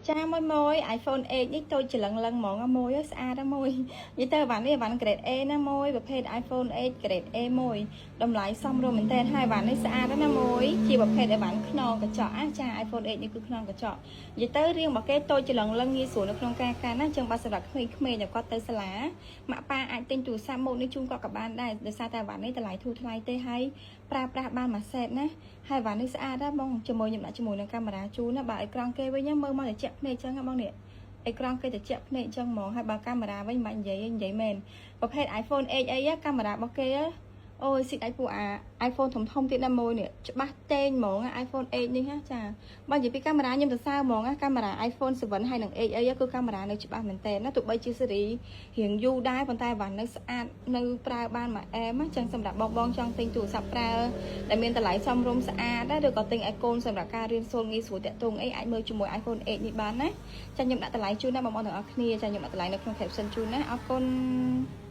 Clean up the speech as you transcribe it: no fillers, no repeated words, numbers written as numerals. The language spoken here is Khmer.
ចាមួយមួយ iPhone 8នេះតូចច្រឡឹងលឹងហ្មងមួយស្អាតណាមួយនិយាយទៅអីវ៉ាន់នេះអីវ៉ាន់ grade A ណាមួយប្រភេទ iPhone 8 grade A មួយតម្លៃសមរម្យមែនតើហើយអីវ៉ាន់នេះស្អាតណាស់មួយជាប្រភេទអីវ៉ាន់ខ្នងកញ្ចក់ណាចា iPhone 8នេះគឺខ្នងកញ្ចក់និយាយទៅរៀងរបស់គេតូចច្រឡឹងលឹងងាយស្រួលនៅក្នុងការកាន់ណាចឹងបើសម្រាប់ក្មេងៗដែលគាត់ទៅសាលាម៉ាក់ប៉ាអាចទិញទូរស័ព្ទម៉ូតនេះជូនគាត់ក៏បានដែរដោយសារតែអីវ៉ាន់នេះតម្លៃធូរថ្លៃទេហើយប្រើប្រាស់បានមួយសេតណាហើយអីវ៉ាន់នេះស្អាតណាបងជាមួយខ្ញុំដាក់ជាមួយនឹងកាមេរ៉ាជូនណាបើអេក្រង់គេវិញមើលមកត្រជាក់ភ្នែកចឹងណាបងនេះអេក្រង់គេត្រជាក់ភ្នែកចឹងហ្មងហើយបើកាមេរ៉ាវិញមិននិយាយនិយាយមែនប្រភេទ iPhone 8អីកាមេរ៉ារបស់គេអូយស៊ីដៃពួកអា iPhone ធំធំទៀតណាមួយនេះច្បាស់តេងហ្មង iPhone 8នេះណាចាបើនិយាយពីកាមេរ៉ាខ្ញុំសរសើរហ្មងកាមេរ៉ា iPhone 7ហើយនិង8អីគឺកាមេរ៉ានៅច្បាស់មែនតើណាទោះបីជាស៊េរីរៀងយូរដែរប៉ុន្តែវ៉ាន់នៅស្អាតនៅប្រើបានមួយអែមចឹងសម្រាប់បងបងចង់ទិញទូរស័ព្ទប្រើដែលមានតម្លៃសមរម្យស្អាតឬក៏ទិញឲ្យកូនសម្រាប់ការរៀនសូត្រងាយស្រួលតាក់ទងអីអាចមើលជាមួយ iPhone 8នេះបានណាចាខ្ញុំដាក់តម្លៃជូនណាបងប្អូនទាំងអស់គ្នាចាខ្ញុំដាក់តម្លៃនៅក្នុង caption ជូនណាអរគុណ។